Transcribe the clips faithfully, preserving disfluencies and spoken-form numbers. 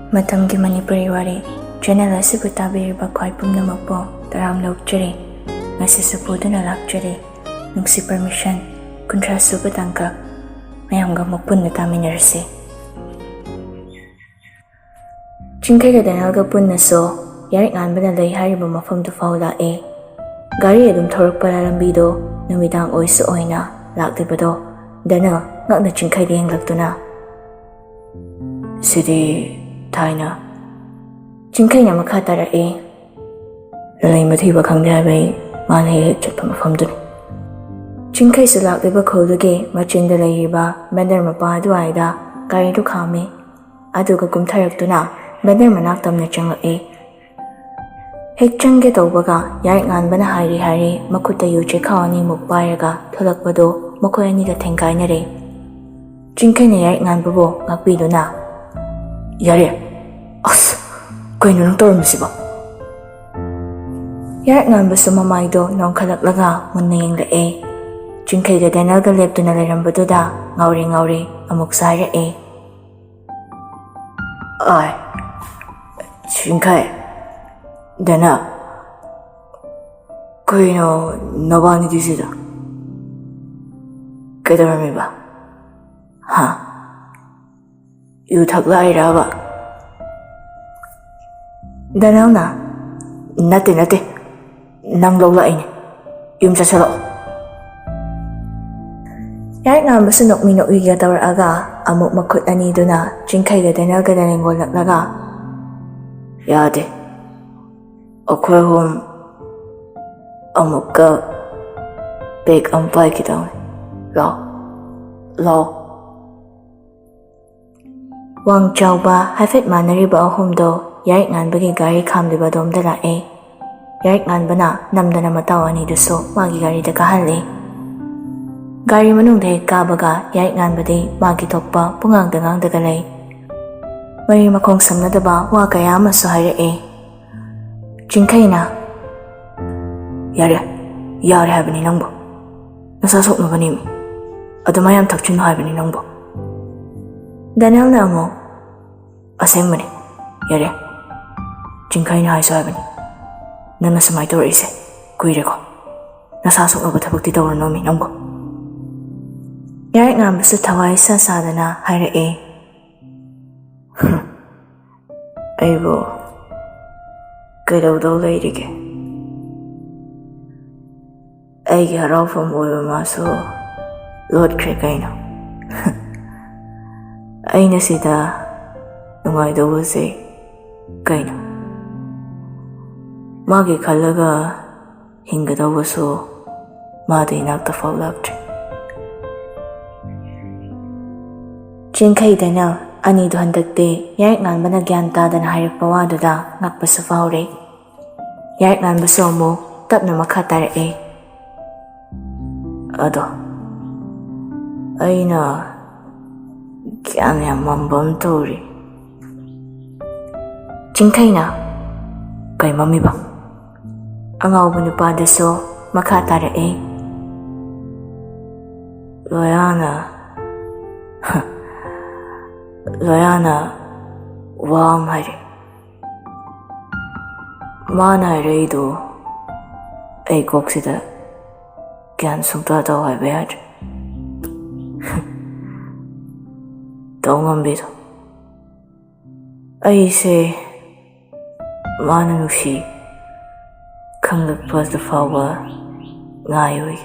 ꯃꯇꯝꯒꯤ ꯃꯅꯤꯄꯨꯔꯤ ꯋꯥꯔꯤ ꯆꯦꯅꯦꯜ ꯑꯁꯤꯕꯨ ꯇꯥꯕꯤꯔꯤꯕ ꯈ꯭ꯋꯥꯏ ꯄꯨꯝꯅꯃꯛꯄꯨ ꯇꯔꯥꯝꯅ ꯑꯣꯛꯆꯔꯤ꯫ ꯉꯁꯤꯁꯨ ꯄꯨꯗꯨꯅ ꯂꯥꯛꯆꯔꯤ ꯅꯨꯡꯁꯤ ꯄꯔꯃꯤꯁꯟ ꯀꯨꯟꯊ꯭ꯔꯥ ꯁꯨꯕ ꯇꯥꯡꯀꯛ꯫ ꯃꯌꯥꯝꯒ ꯑꯃꯨꯛ ꯄꯨꯟꯅ ꯇꯥꯃꯤꯟꯅꯔꯁꯤ꯫ ꯆꯤꯡꯈꯩꯒ ꯗꯦꯅꯦꯜꯒ ꯄꯨꯟꯅꯁꯨ ꯌꯥꯔꯤꯛ ꯉꯥꯟꯕꯅ ꯂꯩ ꯍꯥꯏꯔꯤꯕ ꯃꯐꯝꯗꯨ ꯐꯥꯎ ꯂꯥꯛꯑꯦ꯫ ꯒꯥꯔꯤ ꯑꯗꯨꯝ ꯊꯧꯔꯛꯄ ꯂꯝꯕꯤꯗꯣ ꯅꯨꯃꯤꯗꯥꯡ ꯑꯣꯏꯁꯨ ꯑꯣꯏꯅ ꯂꯥꯛꯂꯤꯕꯗꯣ ꯗꯦꯅꯦꯜ ꯉꯛꯅ ꯆꯤꯡꯈꯩꯗ ꯌꯦꯡꯂꯛꯇꯨꯅ, "ꯁꯤꯗꯤ ꯊꯥꯏꯅ" ꯆꯤꯡꯈꯩꯅ ꯃꯈꯥ ꯇꯥꯔꯛꯏ, "ꯂꯂꯩ ꯃꯊꯤꯕ ꯈꯪꯗꯦ ꯍꯥꯏꯕ ꯑꯩ ꯃꯥꯅ ꯍꯦꯛ ꯍꯦꯛ ꯆꯠꯄ ꯃꯐꯝꯗꯨꯅꯤ"꯫ ꯆꯤꯡꯈꯩꯁꯨ ꯂꯥꯛꯂꯤꯕ ꯈꯨꯜꯗꯨꯒꯤ ꯃꯆꯤꯟꯗ ꯂꯩꯔꯤꯕ ꯕꯦꯅꯔ ꯃꯄꯥ ꯑꯗꯨꯋꯥꯏꯗ ꯒꯥꯔꯤꯗꯨ ꯈꯥꯝꯃꯤ꯫ ꯑꯗꯨꯒ ꯀꯨꯝꯊꯔꯛꯇꯨꯅ ꯕꯦꯅꯔ ꯃꯅꯥꯛ ꯇꯝꯅ ꯆꯪꯂꯛꯏ꯫ ꯍꯦꯛ ꯆꯪꯒꯦ ꯇꯧꯕꯒ ꯌꯥꯔꯤꯛ ꯉꯥꯟꯕꯅ ꯍꯥꯏꯔꯤ ꯍꯥꯏꯔꯤ ꯃꯈꯨꯠꯇ ꯌꯨ ꯆꯦꯈꯥꯎ ꯑꯅꯤꯃꯨꯛ ꯄꯥꯏꯔꯒ ꯊꯣꯛꯂꯛꯄꯗꯨ ꯃꯈꯣꯏ ꯑꯅꯤꯒ ꯊꯦꯡꯒꯥꯏꯅꯔꯦ꯫ ꯆꯤꯡꯈꯩꯅ ꯌꯥꯔꯤꯛ ꯉꯥꯟꯕꯕꯨ ꯉꯥꯛꯄꯤꯗꯨꯅ, "ꯌꯥꯔꯦ, ꯑꯁ, ꯀꯩꯅꯣ ꯅꯪ ꯇꯧꯔꯝꯃꯤꯁꯤꯕꯣ?" ꯌꯥꯔꯤꯛ ꯉꯥꯟꯕꯁꯨ ꯃꯃꯥꯏꯗꯣ ꯅꯣꯡꯈꯠꯂꯛꯂꯒ ꯃꯨꯟꯅ ꯌꯦꯡꯂꯛꯑꯦ꯫ ꯆꯤꯡꯈꯩꯒ ꯗꯦꯅꯦꯜꯒ ꯂꯦꯞꯇꯨꯅ ꯂꯩꯔꯝꯕꯗꯨꯗ ꯉꯥꯎꯔꯦ ꯉꯥꯎꯔꯦ ꯑꯃꯨꯛ ꯆꯥꯏꯔꯛꯑꯦ꯫ "ꯑꯥꯏ, ꯆꯤꯡꯈꯩ, ꯗꯦꯅꯦꯜ, ꯀꯩꯅꯣ ꯅꯕꯥꯅꯤꯗꯤ ꯁꯤꯗ? ꯀꯩꯗꯧꯔꯝꯃꯤꯕ? ꯍꯥ? ꯌꯨ ꯊꯛꯂꯛꯏꯔꯕ?" ꯗꯦꯅꯦꯜꯅ, "ꯅꯠꯇꯦ, ꯅꯠꯇꯦ, ꯅꯪ ꯂꯧ ꯂꯥꯛꯏꯅꯦ꯫ ꯌꯨꯝ ꯆꯠꯁꯤꯜꯂꯛꯑꯣ"꯫ ꯌꯥꯔꯤꯛ ꯉꯥꯟꯕꯁꯨ ꯅꯣꯛꯃꯤ ꯅꯣꯛꯃꯤꯒ ꯇꯧꯔꯛꯑꯒ ꯑꯃꯨꯛ ꯃꯈꯨꯠ ꯑꯅꯤꯗꯨꯅ ꯆꯤꯡꯈꯩꯒ ꯗꯦꯅꯦꯜꯒꯗ ꯂꯦꯡꯒꯣꯜꯂꯛꯂꯒ, "ꯌꯥꯗꯦ, ꯑꯩꯈꯣꯏ ꯑꯍꯨꯝ ꯑꯃꯨꯛꯀ ꯄꯦꯛ ꯑꯃ ꯄꯥꯏꯈꯤꯗꯧꯅꯤ꯫ ꯂꯥꯛꯑꯣ, ꯂꯥꯛꯑꯣ"꯫ ꯋꯥꯡ ꯆꯥꯎꯕ ꯍꯥꯏꯐꯦꯠ ꯃꯥꯟꯅꯔꯤꯕ ꯑꯍꯨꯝꯗꯣ ꯌꯥꯔꯤꯛ ꯉꯥꯟꯕꯒꯤ ꯒꯥꯔꯤ ꯈꯥꯝꯂꯤꯕ ꯑꯗꯣꯝꯗ ꯂꯥꯛꯑꯦ꯫ ꯌꯥꯔꯤꯛ ꯉꯥꯟꯕꯅ ꯅꯝꯗꯅ ꯃꯇꯥꯎ ꯑꯅꯤꯗꯨꯁꯨ ꯃꯥꯒꯤ ꯒꯥꯔꯤꯗ ꯀꯥꯍꯜꯂꯦ꯫ ꯒꯥꯔꯤ ꯃꯅꯨꯡꯗ ꯍꯦꯛ ꯀꯥꯕꯒ ꯌꯥꯔꯤꯛ ꯉꯥꯟꯕꯗꯤ ꯃꯥꯒꯤ ꯊꯣꯛꯄ ꯄꯨꯡꯉꯥꯡꯗ ꯉꯥꯡꯗꯒ ꯂꯩ꯫ ꯃꯔꯤ ꯃꯈꯣꯡ ꯁꯝꯅꯗꯕ ꯋꯥ ꯀꯌꯥ ꯑꯃꯁꯨ ꯍꯥꯏꯔꯛꯑꯦ꯫ ꯆꯤꯡꯈꯩꯅ, "ꯌꯥꯔꯦ, ꯌꯥꯔꯦ ꯍꯥꯏꯕꯅꯤ ꯅꯪꯕꯨ꯫ ꯅꯁꯥ ꯁꯣꯛꯅꯕꯅꯦꯃꯤ꯫ ꯑꯗꯨꯃꯥꯏ ꯌꯥꯝ ꯊꯛꯆꯤꯟꯅꯨ ꯍꯥꯏꯕꯅꯤ ꯅꯪꯕꯨ"꯫ ꯗꯦꯅꯦꯜꯅ ꯑꯃꯨꯛ, "ꯑꯁꯦꯡꯕꯅꯤ, "ꯌꯥꯔꯦ, ꯆꯤꯡꯈꯩꯅ ꯍꯥꯏꯁꯨ ꯍꯥꯏꯕꯅꯤ, ꯅꯪꯅ ꯁꯨꯃꯥꯏꯅ ꯇꯧꯔꯛꯏꯁꯦ ꯀꯨꯏꯔꯦꯀꯣ꯫ ꯅꯁꯥ ꯁꯣꯛꯅꯕ ꯊꯕꯛꯇꯤ ꯇꯧꯔꯅꯣꯃꯤ ꯅꯪꯕꯨ"꯫ ꯌꯥꯔꯤꯛ ꯉꯥꯟꯕꯁꯨ ꯊꯋꯥꯏ ꯁꯥ ꯁꯥꯗꯅ ꯍꯥꯏꯔꯛꯑꯦ, "ꯑꯩꯕꯨ ꯀꯩꯗꯧꯗꯧ ꯂꯩꯔꯤꯒꯦ? ꯑꯩꯒꯤ ꯍꯔꯥꯎꯐꯝ ꯑꯣꯏꯕ ꯃꯥꯁꯨ ꯂꯣꯠꯈ꯭ꯔꯦ ꯀꯩꯅꯣ"꯫ ꯑꯩꯅ ꯁꯤꯗ ꯅꯨꯡꯉꯥꯏꯗꯧꯕꯁꯦ ꯀꯩꯅꯣ? ꯃꯥꯒꯤ ꯈꯜꯂꯒ ꯍꯤꯡꯒꯗꯧꯕꯁꯨ ꯃꯥꯗꯤ ꯏꯅꯥꯛꯇ ꯐꯥꯎ ꯂꯥꯛꯇ꯭ꯔꯦ꯫ ꯆꯤꯡꯈꯩꯗꯅ ꯑꯅꯤꯗꯣ ꯍꯟꯗꯛꯇꯤ ꯌꯥꯔꯤꯛ ꯉꯥꯟꯕꯅ ꯒ꯭ꯌꯥꯟ ꯇꯥꯗꯅ ꯍꯥꯏꯔꯛꯄ ꯋꯥꯗꯨꯗ ꯉꯛꯄꯁꯨ ꯐꯥꯎꯔꯦ꯫ ꯌꯥꯔꯤꯛ ꯉꯥꯟꯕꯁꯨ ꯑꯃꯨꯛ ꯇꯞꯅ ꯃꯈꯥ ꯇꯥꯔꯛꯑꯦ, "ꯑꯗꯣ ꯑꯩꯅ ꯒ꯭ꯌꯥꯟ ꯌꯥꯝ ꯃꯝꯕ ꯑꯃ ꯇꯧꯔꯤ"꯫ ꯆꯤꯡꯈꯩꯅ, "ꯀꯩ ꯃꯝꯃꯤꯕ?" ꯑꯉꯥꯎꯕ ꯅꯨꯄꯥꯗꯨꯁꯨ ꯃꯈꯥ ꯇꯥꯔꯛꯑꯦ, "ꯂꯣꯌꯥꯅ, ꯂꯣꯌꯥꯅ ꯋꯥ ꯑꯃ ꯍꯥꯏꯔꯛꯑꯦ꯫ ꯃꯥꯅ ꯍꯥꯏꯔꯛꯏꯗꯣ ꯑꯩ ꯀꯣꯛꯁꯤꯗ ꯒ꯭ꯌꯥꯟ ꯁꯨꯡꯇꯥ ꯇꯧ ꯍꯥꯏꯕ ꯌꯥꯗ꯭ꯔꯦ"꯫ ꯇꯧ ꯉꯝꯕꯤꯗꯣ꯫ ꯑꯩꯁꯦ ꯃꯥꯅ ꯅꯨꯡꯁꯤ ꯈꯪꯂꯛꯄꯗ ꯐꯥꯎꯕ ꯉꯥꯏꯔꯨꯏ꯫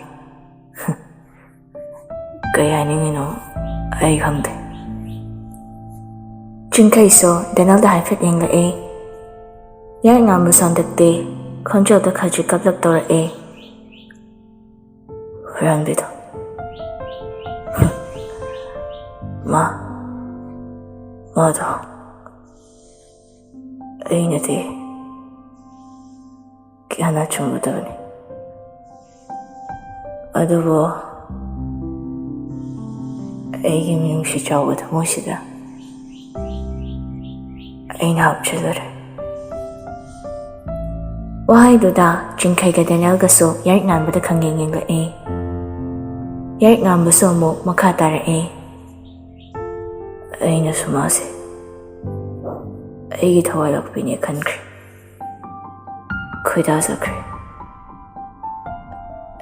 ꯀꯩ ꯍꯥꯏꯅꯤꯡꯉꯤꯅꯣ ꯑꯩ ꯈꯪꯗꯦ꯫ ꯆꯤꯡꯈꯩꯁꯨ ꯗꯦꯅꯦꯜꯗ ꯍꯥꯏꯐꯦꯠ ꯌꯦꯡꯂꯛꯑꯦ꯫ ꯌꯥꯔꯤꯛ ꯉꯥꯟꯕꯁꯨ ꯍꯟꯗꯛꯇꯤ ꯈꯣꯟꯖꯦꯜꯗ ꯈꯖꯤꯛ ꯀꯞꯂꯞ ꯇꯧꯔꯛꯑꯦ꯫ ꯍꯨꯔꯥꯟꯕꯤꯗꯣ꯫ ꯃꯥ, ꯃꯥꯗꯣ ꯑꯩꯅꯗꯤ ꯀꯌꯥꯅ ꯆꯨꯝꯒꯗꯕꯅꯤ꯫ ꯑꯗꯨꯕꯨ ꯑꯩꯒꯤ ꯃꯤꯅꯨꯡꯁꯤ ꯆꯥꯎꯕ ꯊꯃꯣꯏꯁꯤꯗ ꯑꯩꯅ ꯍꯥꯞꯆꯤꯜꯂꯨꯔꯦ꯫ ꯋꯥꯍꯩꯗꯨꯗ ꯆꯤꯡꯈꯩꯒ ꯗꯦꯅꯦꯜꯒꯁꯨ ꯌꯥꯔꯤꯛ ꯉꯥꯟꯕꯗ ꯈꯪꯌꯦꯡ ꯌꯦꯡꯂꯛꯏ꯫ ꯌꯥꯔꯤꯛ ꯉꯥꯟꯕꯁꯨ ꯑꯃꯨꯛ ꯃꯈꯥ ꯇꯥꯔꯛꯏ, "ꯑꯩꯅꯁꯨ ꯃꯥꯁꯦ ꯑꯩꯒꯤ ꯊꯋꯥꯏ ꯂꯥꯛꯄꯤꯅꯦ ꯈꯟꯈ꯭ꯔꯦ꯫ ꯈꯣꯏꯗꯥꯖꯈ꯭ꯔꯦ꯫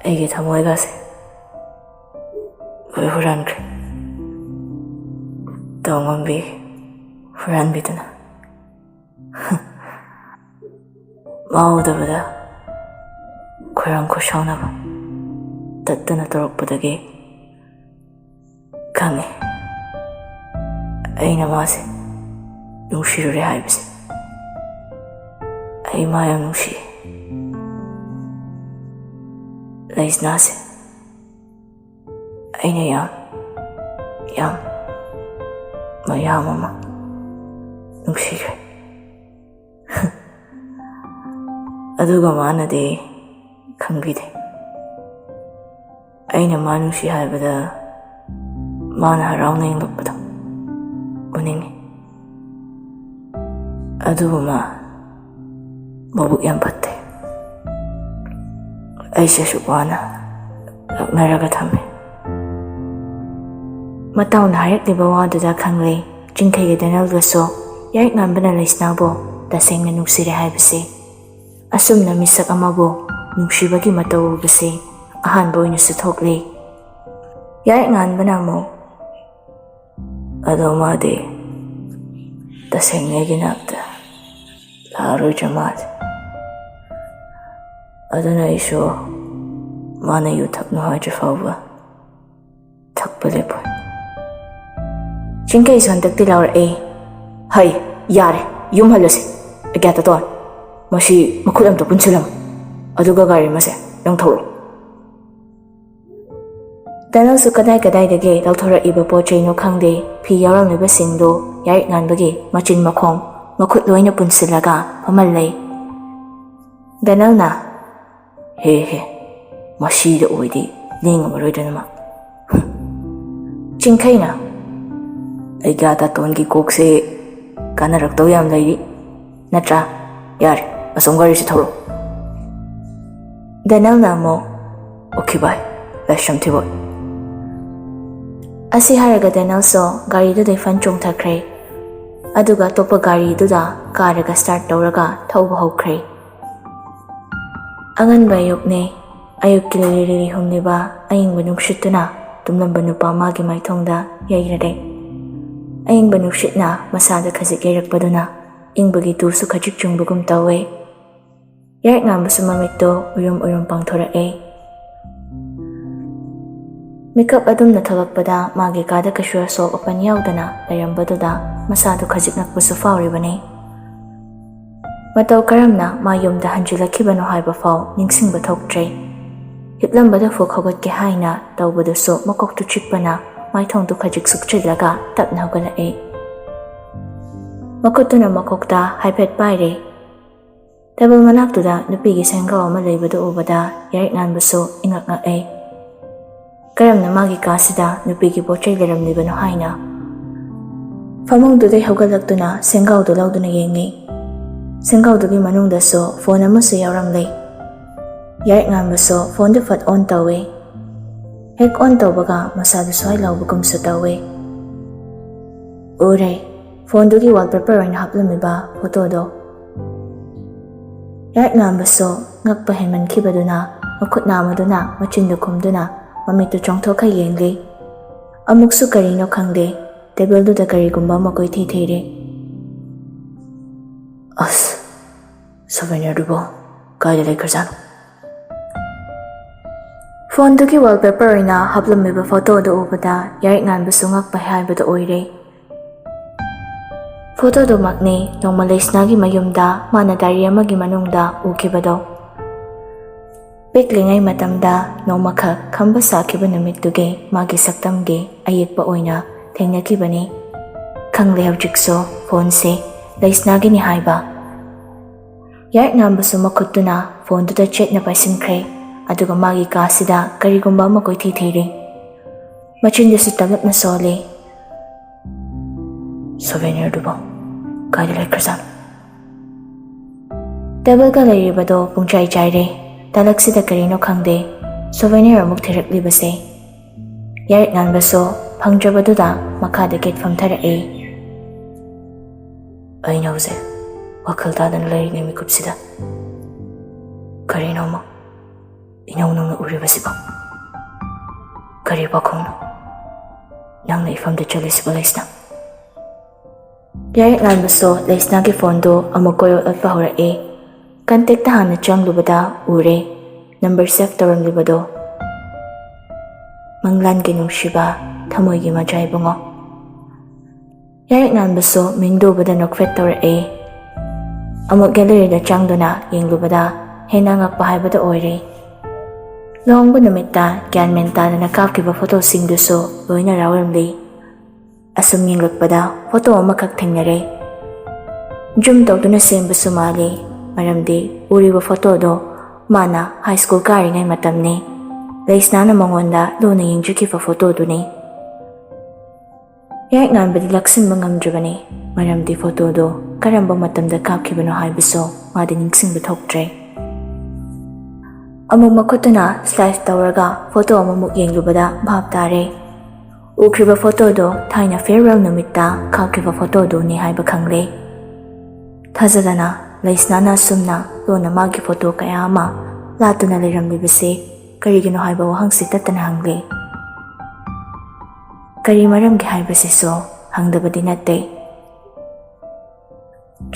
ꯑꯩꯒꯤ ꯊꯃꯣꯏꯒꯁꯦ ꯂꯣꯏ ꯍꯨꯔꯥꯟꯈ꯭ꯔꯦ꯫ ꯇꯧꯉꯝꯕꯤ ꯍꯨꯔꯥꯟꯕꯤꯗꯨꯅ꯫ ꯃꯥ ꯎꯗꯕꯗ ꯈꯣꯏꯔꯥꯡ ꯈꯣꯏꯁꯥꯎꯅꯕ ꯇꯠꯇꯅ ꯇꯧꯔꯛꯄꯗꯒꯤ ꯈꯪꯉꯦ, ꯑꯩꯅ ꯃꯥꯁꯦ ꯅꯨꯡꯁꯤꯔꯨꯔꯦ ꯍꯥꯏꯕꯁꯦ꯫ ꯑꯩ ꯃꯥ ꯌꯥꯝ ꯅꯨꯡꯁꯤꯌꯦ꯫ ꯂꯩꯁꯅꯥꯁꯦ ꯑꯩꯅ ꯌꯥꯝ, ꯌꯥꯝ, ꯃꯌꯥꯝ ꯑꯃ ꯅꯨꯡꯁꯤꯈ꯭ꯔꯦ꯫ ꯑꯗꯨꯒ ꯃꯥꯅꯗꯤ ꯈꯪꯕꯤꯗꯦ꯫ ꯑꯩꯅ ꯃꯥ ꯅꯨꯡꯁꯤ ꯍꯥꯏꯕꯗ ꯃꯥꯅ ꯍꯔꯥꯎꯅ ꯌꯦꯡꯂꯛꯄꯗꯣ ꯎꯅꯤꯡꯉꯤ꯫ ꯑꯗꯨꯕꯨ ꯃꯥ ꯃꯕꯨꯛ ꯌꯥꯝ ꯐꯠꯇꯦ꯫ ꯑꯩꯁꯦ ꯑꯁꯨꯛ ꯋꯥꯅ ꯂꯥꯛꯅꯔꯒ ꯊꯝꯃꯦ꯫ ꯃꯇꯥꯎꯅ ꯍꯥꯏꯔꯛꯂꯤꯕ ꯋꯥꯗꯨꯗ ꯈꯪꯂꯦ, ꯆꯤꯡꯈꯩꯒꯤ ꯗꯦꯅꯦꯜꯒꯁꯨ ꯌꯥꯏꯔꯤꯛ ꯉꯥꯟꯕꯅ ꯂꯩꯁꯅꯥꯕꯨ ꯇꯁꯦꯡꯅ ꯅꯨꯡꯁꯤꯔꯦ ꯍꯥꯏꯕꯁꯤ꯫ ꯑꯁꯨꯝꯅ ꯃꯤꯁꯛ ꯑꯃꯕꯨ ꯅꯨꯡꯁꯤꯕꯒꯤ ꯃꯇꯧ ꯎꯕꯁꯤ ꯑꯍꯥꯟꯕ ꯑꯣꯏꯅꯁꯨ ꯊꯣꯛꯂꯤ꯫ ꯌꯥꯏꯔꯤꯛ ꯉꯥꯟꯕꯅ ꯑꯃꯨꯛ, "ꯑꯗꯣ ꯃꯥꯗꯤ ꯇꯁꯦꯡꯅ ꯑꯩꯒꯤ ꯅꯥꯛꯇ ꯂꯥꯛꯑꯔꯣꯏꯗ꯭ꯔ ꯃꯥꯜꯂꯦ꯫ ꯑꯗꯨꯅ ꯑꯩꯁꯨ ꯃꯥꯅ ꯌꯨ ꯊꯛꯅꯨ ꯍꯥꯏꯗ꯭ꯔꯤ ꯐꯥꯎꯕ ꯊꯛꯄ ꯂꯦꯞꯄꯣꯏ꯫" ꯆꯤꯡꯈꯩꯁꯨ ꯍꯟꯗꯛꯇꯤ ꯂꯥꯎꯔꯛꯑꯦ, "ꯍꯩ, ꯌꯥꯔꯦ, ꯌꯨꯝ ꯍꯜꯂꯁꯤ꯫ ꯑꯒ꯭ꯌꯥꯇꯇꯣꯟ, ꯃꯁꯤ ꯃꯈꯨꯠ ꯑꯝꯇ ꯄꯨꯟꯁꯤꯜꯂꯝꯃꯨ, ꯑꯗꯨꯒ ꯒꯥꯔꯤ ꯑꯃꯁꯦ ꯅꯪ ꯊꯧꯔꯣ꯫" ꯗꯦꯅꯦꯜꯁꯨ ꯀꯗꯥꯏ ꯀꯗꯥꯏꯗꯒꯤ ꯂꯧꯊꯣꯔꯛꯏꯕ ꯄꯣꯠ ꯆꯩꯅꯣ ꯈꯪꯗꯦ, ꯐꯤ ꯌꯥꯎꯔꯝꯂꯤꯕꯁꯤꯡꯗꯨ ꯌꯥꯏꯔꯤꯛ ꯉꯥꯟꯕꯒꯤ ꯃꯆꯤꯟ ꯃꯈꯣꯡ ꯃꯈꯨꯠ ꯂꯣꯏꯅ ꯄꯨꯟꯁꯤꯜꯂꯒ ꯐꯝꯍꯜꯂꯦ꯫ ꯗꯦꯅꯦꯜꯅ, "ꯍꯦ ꯍꯦ, ꯃꯁꯤꯗ ꯑꯣꯏꯗꯤ ꯂꯦꯡꯉꯝꯃꯔꯣꯏꯗꯅ ꯃꯥ꯫" ꯆꯤꯡꯈꯩꯅ, "ꯑꯩꯒ꯭ꯌꯥꯇꯇꯣꯟꯒꯤ ꯀꯣꯛꯁꯦ ꯀꯥꯟꯅꯔꯛꯇꯧ ꯌꯥꯝ ꯂꯩꯔꯤ, ꯅꯠꯇ꯭ꯔꯥ? ꯌꯥꯔꯦ, ꯑꯁꯣꯝ ꯒꯥꯔꯤꯁꯤ ꯊꯧꯔꯣ꯫" ꯗꯦꯅꯦꯜꯅ ꯑꯃꯨꯛ, "ꯑꯣꯀꯦ ꯚꯥꯏ, ꯂꯥꯏꯁ꯭ꯔꯝ ꯊꯤꯕꯣꯏ꯫" ꯑꯁꯤ ꯍꯥꯏꯔꯒ ꯗꯦꯅꯦꯜꯁꯨ ꯒꯥꯔꯤꯗꯨꯗꯩ ꯐꯟ ꯆꯣꯡꯊꯈ꯭ꯔꯦ꯫ ꯑꯗꯨꯒ ꯑꯇꯣꯞꯄ ꯒꯥꯔꯤꯗꯨꯗ ꯀꯥꯔꯒ start ꯇꯧꯔꯒ ꯊꯧꯕ ꯍꯧꯈ꯭ꯔꯦ꯫ ꯑꯉꯟꯕ ꯑꯌꯨꯛꯅꯦ꯫ ꯑꯌꯨꯛꯀꯤ ꯂꯤꯔꯤ ꯂꯤꯔꯤ ꯍꯨꯝꯂꯤꯕ ꯑꯏꯪꯕ ꯅꯨꯡꯁꯤꯠꯇꯨꯅ ꯇꯨꯝꯂꯝꯕ ꯅꯨꯄꯥ ꯃꯥꯒꯤ ꯃꯥꯏꯊꯣꯡꯗ ꯌꯩꯔꯔꯦ꯫ ꯑꯏꯪꯕ ꯅꯨꯡꯁꯤꯠꯅ ꯃꯁꯥꯗ ꯈꯖꯤꯛ ꯌꯩꯔꯛꯄꯗꯨꯅ ꯏꯪꯕꯒꯤ ꯇꯨꯁꯨ ꯈꯖꯤꯛ ꯆꯨꯡꯕꯒꯨꯝ ꯇꯧꯋꯦ꯫ ꯌꯥꯏꯔꯤꯛ ꯉꯥꯟꯕꯁꯨ ꯃꯃꯤꯠꯇꯣ ꯎꯏꯔꯨꯝ ꯎꯏꯔꯨꯝ ꯄꯥꯡꯊꯣꯔꯛꯑꯦ꯫ ꯃꯤꯀꯞ ꯑꯗꯨꯝꯅ ꯊꯣꯛꯂꯛꯄꯗ ꯃꯥꯒꯤ ꯀꯥꯗ ꯀꯩꯁꯨ ꯑꯁꯣꯛ ꯑꯄꯟ ꯌꯥꯎꯗꯅ ꯂꯩꯔꯝꯕꯗꯨꯗ ꯃꯁꯥꯗꯨ ꯈꯖꯤꯛ ꯉꯛꯄꯁꯨ ꯐꯥꯎꯔꯤꯕꯅꯤ꯫ ꯃꯇꯧ ꯀꯔꯝꯅ ꯃꯥ ꯌꯨꯝꯗ ꯍꯟꯖꯤꯜꯂꯛꯈꯤꯕꯅꯣ ꯍꯥꯏꯕ ꯐꯥꯎ ꯅꯤꯡꯁꯤꯡꯕ ꯊꯣꯛꯇ꯭ꯔꯦ꯫ ꯍꯤꯞꯂꯝꯕꯗ ꯐꯨꯛ ꯍꯧꯒꯠꯀꯦ ꯍꯥꯏꯅ ꯇꯧꯕꯗꯨꯁꯨ ꯃꯀꯣꯛꯇꯨ ꯆꯤꯛꯄꯅ ꯃꯥꯏꯊꯣꯡꯗꯨ ꯈꯖꯤꯛ ꯁꯨꯛꯆꯤꯜꯂꯒ ꯇꯞꯅ ꯍꯧꯒꯠꯂꯛꯏ꯫ ꯃꯈꯨꯠꯇꯨꯅ ꯃꯀꯣꯛꯇ ꯍꯥꯏꯐꯦꯠ ꯄꯥꯏꯔꯦ꯫ ꯇꯦꯕꯜ ꯃꯅꯥꯛꯇꯨꯗ ꯅꯨꯄꯤꯒꯤ ꯁꯦꯡꯒꯥꯎ ꯑꯃ ꯂꯩꯕꯗꯨ ꯎꯕꯗ ꯌꯥꯏꯔꯤꯛ ꯉꯥꯟꯕꯁꯨ ꯏꯉꯛ ꯉꯛꯑꯦ꯫ ꯀꯔꯝꯅ ꯃꯥꯒꯤ ꯀꯥꯁꯤꯗ ꯅꯨꯄꯤꯒꯤ ꯄꯣꯠ ꯆꯩ ꯂꯩꯔꯝꯂꯤꯕꯅꯣ ꯍꯥꯏꯅ꯫ ꯐꯃꯨꯡꯗꯨꯗꯩ ꯍꯧꯒꯠꯂꯛꯇꯨꯅ ꯁꯦꯡꯒꯥꯎꯗꯨ ꯂꯧꯗꯨꯅ ꯌꯦꯡꯉꯤ꯫ ꯁꯦꯡꯒꯥꯎꯗꯨꯒꯤ ꯃꯅꯨꯡꯗꯁꯨ ꯐꯣꯟ ꯑꯃꯁꯨ ꯌꯥꯎꯔꯝꯂꯦ꯫ ꯌꯥꯏꯔꯤꯛ ꯉꯥꯟꯕꯁꯨ ꯐꯣꯟꯗꯨ ꯐꯠ ꯑꯣꯟ ꯇꯧꯏ꯫ ꯍꯦꯛ ꯑꯣꯟ ꯇꯧꯕꯒ ꯃꯁꯥꯗꯨ ꯁ꯭ꯋꯥꯏ ꯂꯥꯎꯕꯒꯨꯝꯁꯨ ꯇꯧꯏ꯫ ꯎꯔꯦ, ꯐꯣꯟꯗꯨꯒꯤ ꯋꯥꯜꯄꯦꯄꯔ ꯑꯣꯏꯅ ꯍꯥꯞꯂꯝꯃꯤꯕ ꯐꯣꯇꯣꯗꯣ꯫ ꯌꯥꯏꯔꯤꯛ ꯉꯥꯟꯕꯁꯨ ꯉꯛꯄ ꯍꯦꯟꯃꯟꯈꯤꯕꯗꯨꯅ ꯃꯈꯨꯠ ꯅꯥꯝꯃꯗꯨꯅ ꯃꯆꯤꯟꯗꯨ ꯈꯨꯝꯗꯨꯅ ꯃꯃꯤꯠꯇꯨ ꯆꯣꯡꯊꯣꯛꯈ ꯌꯦꯡꯂꯤ꯫ ꯑꯃꯨꯛꯁꯨ ꯀꯔꯤꯅꯣ ꯈꯪꯗꯦ, ꯇꯦꯕꯜꯗꯨꯗ ꯀꯔꯤꯒꯨꯝꯕ ꯑꯃ ꯀꯣꯏꯊꯤ ꯊꯤꯔꯤ꯫ ꯑꯁ, ꯁꯣꯚꯦꯅꯤꯌꯔꯗꯨꯕꯣ ꯀꯥꯏꯗ ꯂꯩꯈ꯭ꯔꯖꯥꯠꯅꯣ? ꯐꯣꯟꯗꯨꯒꯤ ꯋꯥꯜꯄꯦꯄꯔ ꯑꯣꯏꯅ ꯍꯥꯞꯂꯝꯃꯤꯕ ꯐꯣꯇꯣꯗꯨ ꯎꯕꯗ ꯌꯥꯏꯔꯤꯛ ꯉꯥꯟꯕꯁꯨ ꯉꯛꯄ ꯍꯥꯏꯕꯗꯨ ꯑꯣꯏꯔꯦ꯫ ꯐꯣꯇꯣꯗꯨꯃꯛꯅꯤ ꯅꯣꯡꯃ ꯂꯩꯁꯅꯥꯒꯤ ꯃꯌꯨꯝꯗ ꯃꯥꯅ ꯗꯥꯏꯔꯤ ꯑꯃꯒꯤ ꯃꯅꯨꯡꯗ ꯎꯈꯤꯕꯗꯣ꯫ ꯄꯤꯛꯂꯤꯉꯩ ꯃꯇꯝꯗ ꯅꯣꯡꯃꯈꯛ ꯈꯝꯕ ꯁꯥꯈꯤꯕ ꯅꯨꯃꯤꯠꯇꯨꯒꯤ ꯃꯥꯒꯤ ꯁꯛꯇꯝꯒꯤ ꯑꯌꯦꯛꯄ ꯑꯣꯏꯅ ꯊꯦꯡꯅꯈꯤꯕꯅꯤ꯫ ꯈꯪꯂꯦ ꯍꯧꯖꯤꯛꯁꯨ ꯐꯣꯟꯁꯦ ꯂꯩꯁꯅꯥꯒꯤꯅꯤ ꯍꯥꯏꯕ꯫ ꯌꯥꯏꯔꯤꯛ ꯉꯥꯟꯕꯁꯨ ꯃꯈꯨꯠꯇꯨꯅ ꯐꯣꯟꯗꯨꯗ ꯆꯦꯠꯅ ꯄꯥꯏꯁꯤꯟꯈ꯭ꯔꯦ, ꯑꯗꯨꯒ ꯃꯥꯒꯤ ꯀꯥꯁꯤꯗ ꯀꯔꯤꯒꯨꯝꯕ ꯑꯃ ꯀꯣꯏꯊꯤ ꯊꯤꯔꯤ꯫ ꯃꯆꯤꯟꯗꯨꯁꯨ ꯇꯞꯂꯞꯅ ꯁꯣꯜꯂꯤ꯫ ꯁꯣꯚꯦꯅꯤꯌꯔꯗꯨꯕꯣ ꯀꯥꯏꯗ ꯂꯩꯈ꯭ꯔꯖꯥꯠꯅꯣ? ꯇꯦꯕꯜꯒ ꯂꯩꯔꯤꯕꯗꯣ ꯄꯨꯡꯆꯥꯏ ꯆꯥꯏꯔꯦ꯫ ꯇꯥꯂꯛꯁꯤꯗ ꯀꯔꯤꯅꯣ ꯈꯪꯗꯦ, ꯁꯣꯚꯦꯅꯤꯌꯔ ꯑꯃꯨꯛ ꯊꯤꯔꯛꯂꯤꯕꯁꯦ꯫ ꯌꯥꯏꯔꯤꯛ ꯉꯥꯟꯕꯁꯨ ꯐꯪꯗ꯭ꯔꯕꯗꯨꯗ ꯃꯈꯥꯗ ꯒꯦꯠ ꯐꯝꯊꯔꯛꯏ꯫ ꯑꯩꯅ ꯍꯧꯖꯤꯛ ꯋꯥꯈꯜ ꯇꯥꯗꯅ ꯂꯩꯔꯤꯉꯩ ꯃꯤꯀꯨꯞꯁꯤꯗ ꯀꯔꯤꯅꯣꯃ ꯏꯅꯧ ꯅꯧꯅ ꯎꯔꯤꯕꯁꯤꯕꯣ? ꯀꯔꯤ ꯄꯥꯈꯣꯡꯅꯣ? ꯅꯪꯅ ꯏꯐꯝꯗ ꯆꯠꯂꯤꯁꯤꯕꯣ, ꯂꯩꯁꯅꯥ? ꯌꯥꯏꯔꯛ ꯉꯥꯟꯕꯁꯨ ꯂꯩꯁꯅꯥꯒꯤ ꯐꯣꯟꯗꯨ ꯑꯃꯨꯛ ꯀꯣꯏ ꯑꯣꯠꯄ ꯍꯧꯔꯛꯏ꯫ ꯀꯟꯇꯦꯛꯇ ꯍꯥꯟꯅ ꯆꯪꯂꯨꯕꯗ ꯎꯔꯦ, ꯅꯝꯕꯔ ꯁꯦꯚ ꯇꯧꯔꯝꯂꯤꯕꯗꯣ꯫ ꯃꯪꯂꯥꯟꯒꯤ ꯅꯨꯡꯁꯤꯕ, ꯊꯃꯣꯏꯒꯤ ꯃꯆꯥ ꯏꯕꯨꯡꯉꯣ꯫ ꯌꯥꯏꯔꯛ ꯉꯥꯟꯕꯁꯨ ꯃꯤꯡꯗꯨ ꯎꯕꯗ ꯅꯣꯛꯐꯦꯠ ꯇꯧꯔꯛꯏ꯫ ꯑꯃꯨꯛ ꯒꯦꯂꯔꯤꯗ ꯆꯪꯗꯨꯅ ꯌꯦꯡꯂꯨꯕꯗ ꯍꯦꯟꯅ ꯉꯛꯄ ꯍꯥꯏꯕꯗꯨ ꯑꯣꯏꯔꯦ꯫ ꯂꯨꯍꯣꯡꯕ ꯅꯨꯃꯤꯠꯇ ꯒ꯭ꯌꯥꯟ ꯃꯦꯟ ꯇꯥꯗꯅ ꯀꯥꯞꯈꯤꯕ ꯐꯣꯇꯣꯁꯤꯡꯗꯨꯁꯨ ꯂꯣꯏꯅ ꯌꯥꯎꯔꯝꯂꯤ꯫ ꯑꯁꯨꯝ ꯌꯦꯡꯂꯛꯄꯗ ꯐꯣꯇꯣ ꯑꯃꯈꯛ ꯊꯦꯡꯅꯔꯦ꯫ ꯖꯨꯝ ꯇꯧꯗꯨꯅ ꯁꯦꯝꯕꯁꯨ ꯃꯥꯜꯂꯤ, ꯃꯔꯝꯗꯤ ꯎꯔꯤꯕ ꯐꯣꯇꯣꯗꯣ ꯃꯥꯅ ꯍꯥꯏ ꯁ꯭ꯀꯨꯜ ꯀꯥꯔꯤꯉꯩ ꯃꯇꯝꯅꯤ꯫ ꯂꯩꯁꯅꯥꯅ ꯃꯉꯣꯟꯗ ꯂꯨꯅ ꯌꯦꯡꯖꯈꯤꯕ ꯐꯣꯇꯣꯗꯨꯅꯤ꯫ ꯌꯥꯏꯔꯛ ꯉꯥꯟꯕꯗꯤ ꯂꯥꯛꯁꯤꯟꯕ ꯉꯝꯗ꯭ꯔꯕꯅꯤ, ꯃꯔꯝꯗꯤ ꯐꯣꯇꯣꯗꯣ ꯀꯔꯝꯕ ꯃꯇꯝꯗ ꯀꯥꯞꯈꯤꯕꯅꯣ ꯍꯥꯏꯕꯁꯨ ꯃꯥꯗꯤ ꯅꯤꯡꯁꯤꯡꯕ ꯊꯣꯛꯇ꯭ꯔꯦ꯫ ꯑꯃꯨꯛ ꯃꯈꯨꯠꯇꯨꯅ ꯁ꯭ꯂꯥꯏꯁ ꯇꯧꯔꯒ ꯐꯣꯇꯣ ꯑꯃꯃꯨꯛ ꯌꯦꯡꯂꯨꯕꯗ ꯚꯥꯞ ꯇꯥꯔꯦ꯫ ꯎꯈ꯭ꯔꯤꯕ ꯐꯣꯇꯣꯗꯣ ꯊꯥꯏꯅ ꯐꯤꯌꯔꯋꯦꯜ ꯅꯨꯃꯤꯠꯇ ꯀꯥꯞꯈꯤꯕ ꯐꯣꯇꯣꯗꯨꯅꯤ ꯍꯥꯏꯕ ꯈꯪꯂꯦ꯫ ꯊꯥꯖꯗꯅ ꯂꯩꯁꯅꯥꯅ ꯑꯁꯨꯝꯅ ꯂꯣꯟꯅ ꯃꯥꯒꯤ ꯐꯣꯇꯣ ꯀꯌꯥ ꯑꯃ ꯂꯥꯠꯇꯨꯅ ꯂꯩꯔꯝꯂꯤꯕꯁꯤ ꯀꯔꯤꯒꯤꯅꯣ ꯍꯥꯏꯕ ꯋꯥꯍꯪꯁꯤ ꯇꯠꯇꯅ ꯍꯪꯂꯤ꯫ ꯀꯔꯤ ꯃꯔꯝꯒꯤ ꯍꯥꯏꯕꯁꯤꯁꯨ ꯍꯪꯗꯕꯗꯤ ꯅꯠꯇꯦ꯫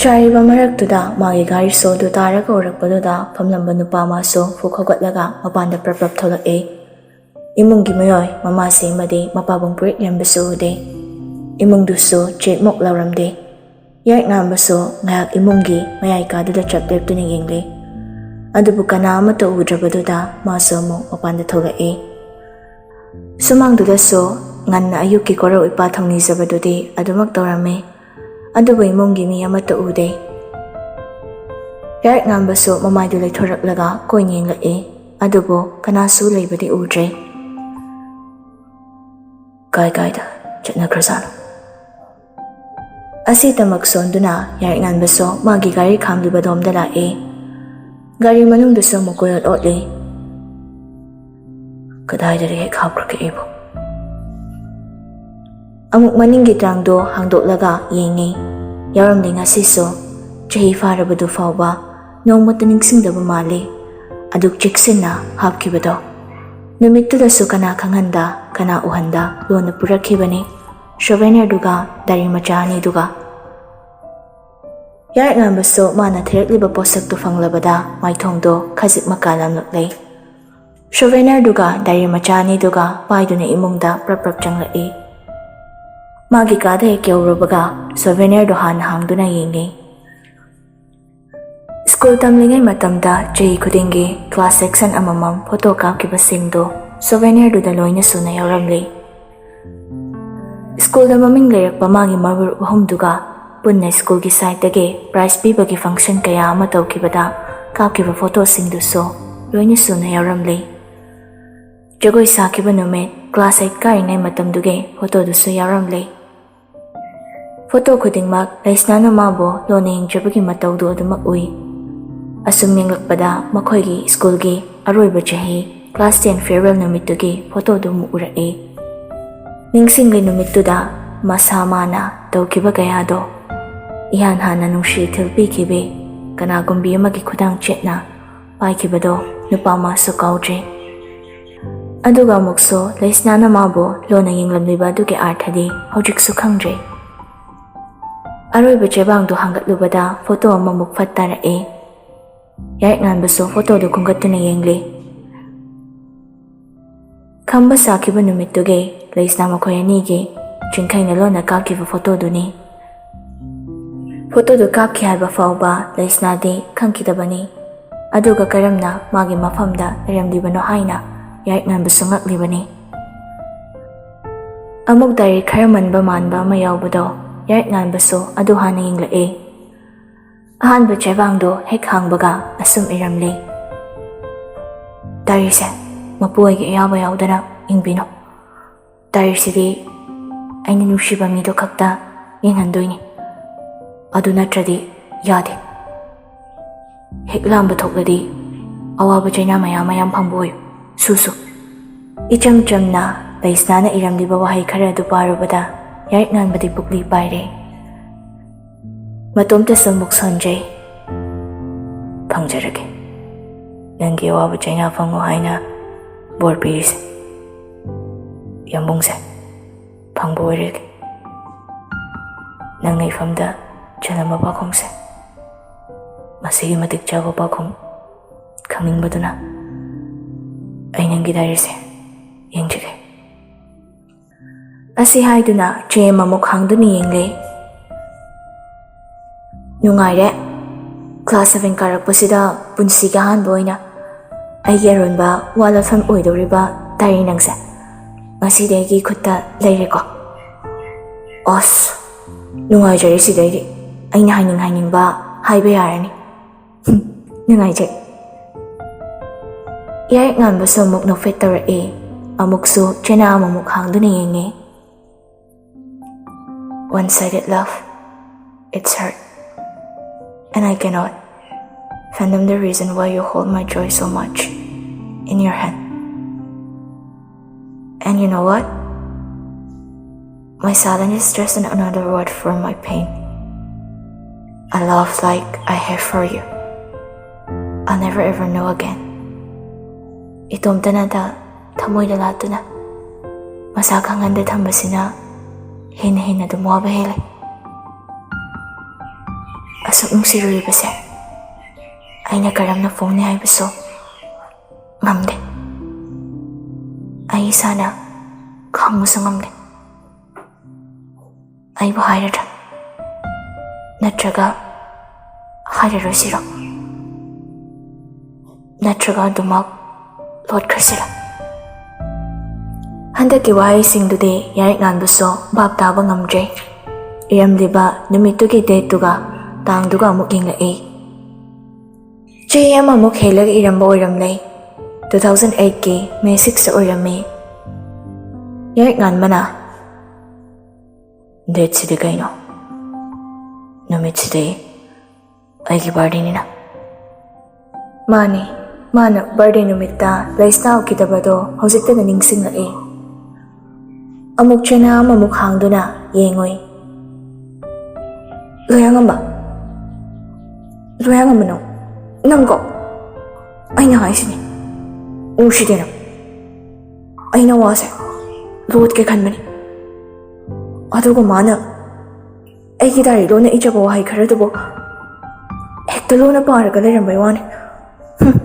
ꯆꯥꯏꯔꯤꯕ ꯃꯔꯛꯇꯨꯗ ꯃꯥꯒꯤ ꯒꯥꯔꯤ ꯁꯣꯗꯨ ꯇꯥꯔꯒ ꯎꯔꯛꯄꯗꯨꯗ ꯐꯝꯂꯝꯕ ꯅꯨꯄꯥ ꯑꯃꯁꯨ ꯐꯨꯛ ꯍꯧꯒꯠꯂꯒ ꯃꯄꯥꯟꯗ ꯄ꯭ꯔꯞ ꯄ꯭ꯔꯞ ꯊꯣꯛꯂꯛꯏ꯫ ꯏꯃꯨꯡꯒꯤ ꯃꯤꯑꯣꯏ ꯃꯃꯥꯁꯤ ꯑꯃꯗꯤ ꯃꯄꯥꯕꯨꯡ ꯄꯨꯔꯤꯠ ꯌꯦꯟꯕꯁꯨ ꯎꯗꯦ꯫ ꯏꯃꯨꯡꯗꯨꯁꯨ ꯆꯦꯛꯃꯨꯛ ꯂꯥꯎꯔꯝꯗꯦ꯫ ꯌꯥꯏꯔꯛ ꯉꯥꯟꯕꯁꯨ ꯉꯥꯏꯍꯥꯛ ꯏꯃꯨꯡꯒꯤ ꯃꯌꯥꯏ ꯀꯥꯗꯨꯗ ꯆꯞ ꯂꯦꯞꯇꯨꯅ ꯌꯦꯡꯂꯤ꯫ ꯑꯗꯨꯕꯨ ꯀꯅꯥ ꯑꯃꯠꯇ ꯎꯗ꯭ꯔꯕꯗꯨꯗ ꯃꯥꯁꯨ ꯑꯃꯨꯛ ꯃꯄꯥꯟꯗ ꯊꯣꯛꯂꯛꯏ꯫ ꯁꯨꯃꯥꯡꯗꯨꯗꯁꯨ ꯉꯟꯅ ꯑꯌꯨꯛꯀꯤ ꯀꯣꯔꯧ ꯏꯄꯥ ꯊꯧꯅꯤꯖꯕꯗꯨꯗꯤ ꯑꯗꯨꯃꯛ ꯇꯧꯔꯝꯃꯤ꯫ ꯑꯗꯨꯕꯨ ꯏꯃꯨꯡꯒꯤ ꯃꯤ ꯑꯃꯠꯇ ꯎꯗꯦ꯫ ꯌꯥꯏꯔꯛ ꯉꯥꯟꯕꯁꯨ ꯃꯃꯥꯏꯗꯨ ꯂꯩꯊꯣꯔꯛꯂꯒ ꯀꯣꯏꯅ ꯌꯦꯡꯂꯛꯏ꯫ ꯑꯗꯨꯕꯨ ꯀꯅꯥꯁꯨ ꯂꯩꯕꯗꯤ ꯎꯗ꯭ꯔꯦ꯫ ꯀꯥꯏ ꯀꯥꯏꯗ ꯆꯠꯅꯈ꯭ꯔꯖꯥꯠꯅꯣ? ꯑꯁꯤ ꯇꯃꯛ ꯁꯣꯟꯗꯨꯅ ꯌꯥꯏꯔꯛ ꯉꯥꯟꯕꯁꯨ ꯃꯥꯒꯤ ꯒꯥꯔꯤ ꯈꯥꯝꯂꯤꯕꯗꯣꯝꯗ ꯂꯥꯛꯏ꯫ ꯒꯥꯔꯤ ꯃꯅꯨꯡꯗꯁꯨ ꯑꯃꯨꯛ ꯀꯣꯏꯑꯣꯠ ꯑꯣꯠꯂꯤ꯫ ꯀꯗꯥꯏꯗ ꯍꯦꯛ ꯍꯥꯞꯈ꯭ꯔꯒꯦ ꯑꯩꯕꯨ? ꯑꯃꯨꯛ ꯃꯅꯤꯡꯒꯤ ꯇ꯭ꯔꯪꯗꯣ ꯍꯥꯡꯗꯣꯛꯂꯒ ꯌꯦꯡꯉꯤ꯫ ꯌꯥꯎꯔꯝꯂꯤ ꯉꯁꯤꯁꯨ꯫ ꯆꯍꯤ ꯐꯥꯔꯕꯗꯨ ꯐꯥꯎꯕ ꯅꯣꯡꯃꯇ ꯅꯤꯡꯁꯤꯡꯗꯕ ꯃꯥꯜꯂꯤ꯫ ꯑꯗꯨꯛ ꯆꯦꯛꯁꯤꯟꯅ ꯍꯥꯞꯈꯤꯕꯗꯣ꯫ ꯅꯨꯃꯤꯠꯇꯨꯗꯁꯨ ꯀꯅꯥ ꯈꯪꯍꯟꯗ, ꯀꯅꯥ ꯎꯍꯟꯗ ꯂꯣꯟꯅ ꯄꯨꯔꯛꯈꯤꯕꯅꯤ꯫ ꯁꯣꯚꯦꯅꯤꯌꯔꯗꯨꯒ ꯗꯥꯏꯔꯤ ꯃꯆꯥ ꯑꯅꯤꯗꯨꯒ꯫ ꯌꯥꯏꯔꯛꯉꯥꯟꯕꯁꯨ ꯃꯥꯅ ꯊꯤꯔꯛꯂꯤꯕ ꯄꯣꯠꯁꯛꯇꯨ ꯐꯪꯂꯕꯗ ꯃꯥꯏꯊꯣꯡꯗꯣ ꯈꯖꯤꯛ ꯃꯀꯥ ꯂꯝꯂꯛꯂꯦ꯫ ꯁꯣꯚꯦꯅꯤꯌꯔꯗꯨꯒ ꯗꯥꯏꯔꯤ ꯃꯆꯥ ꯑꯅꯤꯗꯨꯒ ꯄꯥꯏꯗꯨꯅ ꯏꯃꯨꯡꯗ ꯄ꯭ꯔꯞ ꯄ꯭ꯔꯞ ꯆꯪꯂꯛꯏ꯫ ꯃꯥꯒꯤ ꯀꯥꯗ ꯍꯦꯛ ꯌꯧꯔꯨꯕꯒ ꯁꯣꯚꯦꯅꯤꯌꯔꯗꯨ ꯍꯥꯟꯅ ꯍꯥꯡꯗꯨꯅ ꯌꯦꯡꯉꯤ꯫ ꯁ꯭ꯀꯨꯜ ꯇꯝꯂꯤꯉꯩ ꯃꯇꯝꯗ ꯆꯍꯤ ꯈꯨꯗꯤꯡꯒꯤ ꯀ꯭ꯂꯥꯁ ꯁꯦꯛꯁꯟ ꯑꯃꯃꯝ ꯐꯣꯇꯣ ꯀꯥꯞꯈꯤꯕꯁꯤꯡꯗꯨ ꯁꯣꯚꯦꯅꯤꯌꯔꯗꯨꯗ ꯂꯣꯏꯅ ꯁꯨꯅ ꯌꯥꯎꯔꯝꯂꯤ꯫ ꯁ꯭ꯀꯨꯜꯗ ꯃꯃꯤꯡ ꯂꯩꯔꯛꯄ ꯃꯥꯒꯤ ꯃꯔꯨꯞ ꯑꯍꯨꯝꯗꯨꯒ ꯄꯨꯟꯅ ꯁ꯭ꯀꯨꯜꯒꯤ ꯁꯥꯏꯠꯇꯒꯤ ꯄ꯭ꯔꯥꯏꯖ ꯄꯤꯕꯒꯤ ꯐꯪꯁꯟ ꯀꯌꯥ ꯑꯃ ꯇꯧꯈꯤꯕꯗ ꯀꯥꯞꯈꯤꯕ ꯐꯣꯇꯣꯁꯤꯡꯗꯨꯁꯨ ꯂꯣꯏꯅ ꯁꯨꯅ ꯌꯥꯎꯔꯝꯂꯤ꯫ ꯖꯒꯣꯏ ꯁꯥꯈꯤꯕ ꯅꯨꯃꯤꯠ ꯀ꯭ꯂꯥꯁ ꯑꯩꯠ ꯀꯥꯔꯤꯉꯩ ꯃꯇꯝꯗꯨꯒꯤ ꯐꯣꯇꯣꯗꯨꯁꯨ ꯌꯥꯎꯔꯝꯂꯤ꯫ ꯐꯣꯇꯣ ꯈꯨꯗꯤꯡꯃꯛ ꯂꯩꯁꯅꯥꯅ ꯃꯥꯕꯨ ꯂꯣꯟꯅ ꯌꯦꯡꯖꯕꯒꯤ ꯃꯇꯧꯗꯨ ꯑꯗꯨꯃꯛ ꯎꯏ꯫ ꯑꯁꯨꯝ ꯌꯦꯡꯂꯛꯄꯗ ꯃꯈꯣꯏꯒꯤ ꯁ꯭ꯀꯨꯜꯒꯤ ꯑꯔꯣꯏꯕ ꯆꯍꯤ ꯀ꯭ꯂꯥꯁ ꯇꯦꯟ ꯐꯤꯌꯔꯋꯦꯜ ꯅꯨꯃꯤꯠꯇꯨꯒꯤ ꯐꯣꯇꯣꯗꯨ ꯑꯃꯨꯛ ꯎꯔꯛꯏ꯫ ꯅꯤꯡꯁꯤꯡꯂꯤ ꯅꯨꯃꯤꯠꯇꯨꯗ ꯃꯁꯥ ꯃꯥꯅ ꯇꯧꯈꯤꯕ ꯀꯌꯥꯗꯣ꯫ ꯏꯍꯥꯟ ꯍꯥꯟꯅ ꯅꯨꯡꯁꯤ ꯏꯊꯤꯜ ꯄꯤꯈꯤꯕꯤ ꯀꯅꯥꯒꯨꯝꯕꯤ ꯑꯃꯒꯤ ꯈꯨꯗꯥꯡ ꯆꯦꯠꯅ ꯄꯥꯏꯈꯤꯕꯗꯣ ꯅꯨꯄꯥ ꯃꯥꯁꯨ ꯀꯥꯎꯗ꯭ꯔꯤ꯫ ꯑꯗꯨꯒ ꯑꯃꯨꯛꯁꯨ ꯂꯩꯁꯅꯥꯅ ꯃꯥꯕꯨ ꯂꯣꯟꯅ ꯌꯦꯡꯂꯝꯂꯤꯕ ꯑꯗꯨꯒꯤ ꯑꯥꯔꯊꯗꯤ ꯍꯧꯖꯤꯛꯁꯨ ꯈꯪꯗ꯭ꯔꯤ꯫ ꯑꯔꯣꯏꯕ ꯆꯦꯕꯥꯡꯗꯨ ꯍꯥꯡꯒꯠꯂꯨꯕꯗ ꯐꯣꯇꯣ ꯑꯃꯃꯨꯛ ꯐꯠ ꯇꯥꯔꯛꯏ꯫ ꯌꯥꯏꯔꯛꯉꯥꯟꯕꯁꯨ ꯐꯣꯇꯣꯗꯨ ꯈꯨꯝꯒꯠꯇꯨꯅ ꯌꯦꯡꯂꯤ꯫ ꯈꯝꯕ ꯁꯥꯈꯤꯕ ꯅꯨꯃꯤꯠꯇꯨꯒꯤ ꯂꯩꯁꯅꯥ ꯃꯈꯣꯏ ꯑꯅꯤꯒꯤ ꯆꯤꯡꯈꯩꯅ ꯂꯣꯟꯅ ꯀꯥꯞꯈꯤꯕ ꯐꯣꯇꯣꯗꯨꯅꯤ꯫ ꯐꯣꯇꯣꯗꯨ ꯀꯥꯞꯈꯤ ꯍꯥꯏꯕ ꯐꯥꯎꯕ ꯂꯩꯁꯅꯥꯗꯤ ꯈꯪꯈꯤꯗꯕꯅꯤ꯫ ꯑꯗꯨꯒ ꯀꯔꯝꯅ ꯃꯥꯒꯤ ꯃꯐꯝꯗ ꯂꯩꯔꯝꯂꯤꯕꯅꯣ ꯍꯥꯏꯅ ꯌꯥꯏꯔꯛꯉꯥꯟꯕꯁꯨ ꯉꯛꯂꯤꯕꯅꯤ꯫ ꯑꯃꯨꯛ ꯗꯥꯏꯔꯤ ꯈꯔ ꯃꯟꯕ ꯃꯥꯟꯕ ꯑꯃ ꯌꯥꯎꯕꯗꯣ ꯌꯥꯏꯔꯛꯉꯥꯟꯕꯁꯨ ꯑꯗꯨ ꯍꯥꯟꯅ ꯌꯦꯡꯂꯛꯏ꯫ ꯑꯍꯥꯟꯕ ꯆꯦꯕꯥꯡꯗꯣ ꯍꯦꯛ ꯍꯥꯡꯕꯒ ꯑꯁꯨꯝ ꯏꯔꯝꯂꯤ, "ꯗꯥꯏꯔꯤꯁꯦ ꯃꯄꯨ ꯑꯣꯏꯒꯤ ꯑꯌꯥꯕ ꯌꯥꯎꯗꯅ ꯌꯦꯡꯕꯤꯅꯨ꯫ ꯗꯥꯏꯔꯤꯁꯤꯗꯤ ꯑꯩꯅ ꯅꯨꯡꯁꯤꯕ ꯃꯤꯗꯣ ꯈꯛꯇ ꯌꯦꯡꯍꯟꯗꯣꯏꯅꯤ꯫ ꯑꯗꯨ ꯅꯠꯇ꯭ꯔꯗꯤ ꯌꯥꯗꯦ꯫ ꯍꯦꯛ ꯂꯥꯝꯕ ꯊꯣꯛꯂꯗꯤ ꯑꯋꯥꯕ ꯆꯩꯅꯥ ꯃꯌꯥꯝ ꯃꯌꯥꯝ ꯐꯪꯕ ꯑꯣꯏꯌꯨ꯫ ꯁꯨ ꯁꯨ꯫" ꯏꯆꯝ ꯆꯝꯅ ꯂꯩꯁꯅꯥꯅ ꯏꯔꯝꯂꯤꯕ ꯋꯥꯍꯩ ꯈꯔ ꯑꯗꯨ ꯄꯥꯔꯨꯕꯗ ꯌꯥꯏꯔꯛꯉꯥꯟꯕꯗꯤ ꯄꯨꯛꯂꯤ ꯄꯥꯏꯔꯦ꯫ ꯃꯇꯣꯝꯇꯁꯨ ꯑꯃꯨꯛ ꯁꯣꯟꯖꯩ꯫ ꯐꯪꯖꯔꯒꯦ꯫ ꯅꯪꯒꯤ ꯑꯋꯥꯕ ꯆꯩꯅꯥ ꯐꯪꯉꯣ ꯍꯥꯏꯅ ꯕꯣꯔ ꯄꯤꯔꯤꯁꯦ꯫ ꯌꯥꯝꯕꯨꯡꯁꯦ, ꯐꯪꯕ ꯑꯣꯏꯔꯒꯦ꯫ ꯅꯪꯅ ꯏꯐꯝꯗ ꯆꯜꯂꯝꯕ ꯄꯥꯈꯣꯡꯁꯦ, ꯃꯁꯤꯒꯤ ꯃꯇꯤꯛ ꯆꯥꯕ ꯄꯥꯈꯣꯡ ꯈꯪꯅꯤꯡꯕꯗꯨꯅ ꯑꯩ ꯅꯪꯒꯤ ꯗꯥꯏꯔꯤꯁꯦ ꯌꯦꯡꯖꯒꯦ꯫ ꯑꯁꯤ ꯍꯥꯏꯗꯨꯅ ꯆꯦ ꯑꯃꯃꯨꯛ ꯍꯥꯡꯗꯨꯅ ꯌꯦꯡꯂꯦ꯫ ꯅꯨꯡꯉꯥꯏꯔꯦ꯫ ꯀ꯭ꯂꯥꯁ ꯁꯚꯦꯟ ꯀꯥꯔꯛꯄꯁꯤꯗ ꯄꯨꯟꯁꯤꯒꯤ ꯑꯍꯥꯟꯕ ꯑꯣꯏꯅ ꯑꯩꯒꯤ ꯑꯔꯣꯟꯕ ꯋꯥ ꯂꯣꯠꯐꯝ ꯑꯣꯏꯗꯧꯔꯤꯕ ꯗꯥꯏꯔꯤ ꯅꯪꯁꯦ ꯉꯁꯤꯗꯤ ꯑꯩꯒꯤ ꯈꯨꯠꯇ ꯂꯩꯔꯦꯀꯣ꯫ ꯑꯁ, ꯅꯨꯡꯉꯥꯏꯖꯔꯦ꯫ ꯁꯤꯗꯩꯗꯤ ꯑꯩꯅ ꯍꯥꯏꯅꯤꯡ ꯍꯥꯏꯅꯤꯡꯕ ꯍꯥꯏꯕ ꯌꯥꯔꯅꯤ꯫ ꯍꯨꯝ, ꯅꯨꯡꯉꯥꯏꯖꯩ꯫ ꯌꯥꯏꯔꯤꯛ ꯉꯥꯟꯕꯁꯨ ꯑꯃꯨꯛ ꯅꯣꯛꯐꯦꯠ ꯇꯧꯔꯛꯑꯦ꯫ ꯑꯃꯨꯛꯁꯨ ꯆꯦꯅꯥ ꯑꯃꯃꯨꯛ ꯍꯥꯡꯗꯨꯅ ꯌꯦꯡꯉꯦ꯫ One-sided love, it's hurt. And I cannot fathom the reason why you hold my joy so much in your hand. And you know what? My silence is just an- another word for my pain. A love like I have for you, I'll never ever know again. ꯏꯇꯣꯝꯇꯅꯗ ꯊꯃꯣꯏꯗ ꯂꯥꯠꯇꯨꯅ ꯃꯁꯥ ꯈꯪꯍꯟꯗ ꯊꯝꯕꯁꯤꯅ ꯍꯦꯟꯅ ꯍꯦꯟꯅ ꯑꯗꯨꯝ ꯋꯥꯕ ꯍꯦꯜꯂꯦ꯫ ꯑꯁꯨꯛ ꯅꯨꯡꯁꯤꯔꯨꯔꯤꯕꯁꯦ ꯑꯩꯅ ꯀꯔꯝꯅ ꯐꯣꯡꯅꯤ ꯍꯥꯏꯕꯁꯨ ꯉꯝꯗꯦ꯫ ꯑꯩ ꯏꯁꯥꯅ ꯈꯪꯕꯁꯨ ꯉꯝꯗꯦ꯫ ꯑꯩꯕꯨ ꯍꯥꯏꯔꯗ꯭ꯔꯥ? ꯅꯠꯇ꯭ꯔꯒ ꯍꯥꯏꯔꯔꯣꯏꯁꯤꯔꯣ? ꯅꯠꯇ꯭ꯔꯒ ꯑꯗꯨꯃꯛ ꯂꯣꯠꯈ꯭ꯔꯁꯤꯔꯥ? ꯍꯟꯗꯛꯀꯤ ꯋꯥꯍꯩꯁꯤꯡꯗꯨꯗꯤ ꯌꯥꯏꯔꯤꯛ ꯉꯥꯟꯕꯁꯨ ꯚꯥꯞ ꯇꯥꯕ ꯉꯝꯗ꯭ꯔꯦ꯫ ꯏꯔꯝꯂꯤꯕ ꯅꯨꯃꯤꯠꯇꯨꯒꯤ ꯗꯦꯠꯇꯨꯒ ꯇꯥꯡꯗꯨꯒ ꯑꯃꯨꯛ ꯌꯦꯡꯂꯛꯏ꯫ ꯆꯍꯤ ꯑꯃꯃꯨꯛ ꯍꯦꯜꯂꯒ ꯏꯔꯝꯕ ꯑꯣꯏꯔꯝꯂꯦ꯫ Two thousand eight-ꯀꯤ May six ꯑꯣꯏꯔꯝꯃꯤ꯫ ꯌꯥꯏꯔꯤꯛ ꯉꯥꯟꯕꯅ, "ꯗꯦꯠꯁꯤꯗꯤ ꯀꯩꯅꯣ? ꯅꯨꯃꯤꯠꯁꯤꯗꯤ ꯑꯩꯒꯤ ꯕꯥꯔꯗꯦꯅꯤꯅ꯫" ꯃꯥꯅꯤ, ꯃꯥꯅ ꯕꯥꯔꯗꯦ ꯅꯨꯃꯤꯠꯇ ꯂꯩꯁꯥ ꯎꯈꯤꯗꯕꯗꯣ ꯍꯧꯖꯤꯛꯇꯗ ꯅꯤꯡꯁꯤꯡꯂꯛꯏ꯫ ꯑꯃꯨꯛ ꯆꯦꯅꯥ ꯑꯃꯃꯨꯛ ꯍꯥꯡꯗꯨꯅ ꯌꯦꯡꯉꯨꯏ꯫ ꯂꯣꯏꯌꯥꯉꯝꯕ, ꯂꯣꯌꯥꯉꯝꯕꯅꯣ? ꯅꯪꯀꯣ, ꯑꯩꯅ ꯍꯥꯏꯁꯤꯅꯤ, ꯎꯁꯤꯗꯦ ꯅꯪ꯫ ꯑꯩꯅ ꯋꯥꯁꯦ ꯂꯣꯠꯀꯦ ꯈꯟꯕꯅꯤ, ꯑꯗꯨꯒ ꯃꯥꯅ ꯑꯩꯒꯤ ꯗꯥꯏꯔꯤ ꯂꯣꯟꯅ ꯏꯖꯕ ꯋꯥꯍꯩ ꯈꯔꯗꯨꯕꯨ ꯍꯦꯛꯇ ꯂꯣꯟꯅ ꯄꯥꯔꯒ ꯂꯩꯔꯝꯕꯩ ꯋꯥꯅꯤ꯫ ꯍꯨꯝ꯫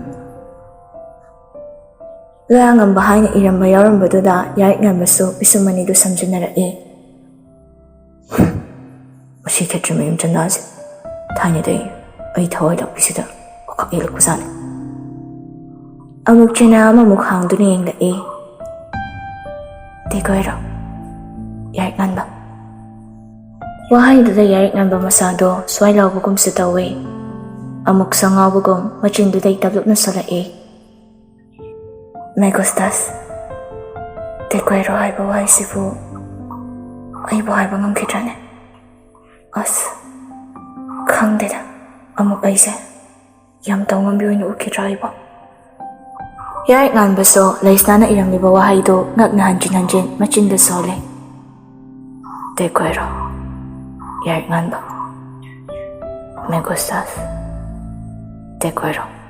ꯂꯣꯌꯥꯉꯝꯕ ꯍꯥꯏꯅ ꯏꯔꯝꯕ ꯌꯥꯎꯔꯝꯕꯗꯨꯗ ꯌꯥꯏꯠ ꯉꯟꯕꯁꯨ ꯄꯤꯁꯨꯝ ꯑꯅꯤꯗꯨ ꯁꯝꯖꯤꯟꯅꯔꯛꯏ꯫ ꯃꯁꯤ ꯈꯦꯇ꯭ꯔꯤꯃꯌꯨꯝ ꯆꯅꯥꯁꯦ ꯊꯥꯏꯅꯗꯩ ꯑꯩ ꯊꯋꯥꯏ ꯂꯥꯛꯄꯤꯁꯤꯗ ꯋꯥꯈꯛ ꯌꯦꯜꯂꯛꯄꯖꯥꯠꯅꯤ꯫ ꯑꯃꯨꯛ ꯆꯦꯅꯥ ꯑꯃꯃꯨꯛ ꯍꯥꯡꯗꯨꯅ ꯌꯦꯡꯂꯛꯏ꯫ ꯇꯦꯛꯀꯣꯏꯔꯣ, ꯌꯥꯏꯠ ꯉꯟꯕ꯫ ꯋꯥꯍꯩꯗꯨꯗ ꯌꯥꯏꯠ ꯉꯟꯕ ꯃꯁꯥꯗꯣ ꯁ꯭ꯋꯥꯏ ꯂꯥꯎꯕꯒꯨꯝꯁꯨ ꯇꯧꯏ꯫ ꯑꯃꯨꯛꯁꯨ ꯉꯥꯎꯕꯒꯨꯝ ꯃꯆꯤꯟꯗꯨꯗꯩ ꯇꯞꯂꯞꯅ ꯁꯣꯜꯂꯛꯏ꯫ ꯃꯦꯒꯣꯁꯇꯥꯁ, ꯇꯦꯛꯀꯣꯏꯔꯣ ꯍꯥꯏꯕ ꯋꯥꯍꯩꯁꯤꯕꯨ ꯑꯩꯕꯨ ꯍꯥꯏꯕ ꯉꯝꯈꯤꯗ꯭ꯔꯅꯦ? ꯑꯁ, ꯈꯪꯗꯦꯗ, ꯑꯃꯨꯛ ꯑꯩꯁꯦ ꯌꯥꯝ ꯇꯧꯉꯝꯕꯤ ꯑꯣꯏꯅ ꯎꯈꯤꯗ꯭ꯔꯥ ꯑꯩꯕꯣ? ꯌꯥꯏꯠ ꯉꯥꯟꯕꯁꯨ ꯂꯩꯁꯅꯥꯅ ꯏꯔꯝꯂꯤꯕ ꯋꯥꯍꯩꯗꯨ ꯉꯛꯅ ꯍꯟꯖꯤꯟ ꯍꯟꯖꯤꯟ ꯃꯆꯤꯟꯗ ꯁꯣꯜꯂꯤ꯫ ꯇꯦꯛꯀꯣꯏꯔꯣ, ꯌꯥꯏꯠ ꯉꯥꯟꯕ, ꯃꯦꯒꯣꯁꯇꯥꯁ, ꯇꯦꯛꯀꯣꯏꯔꯣ꯫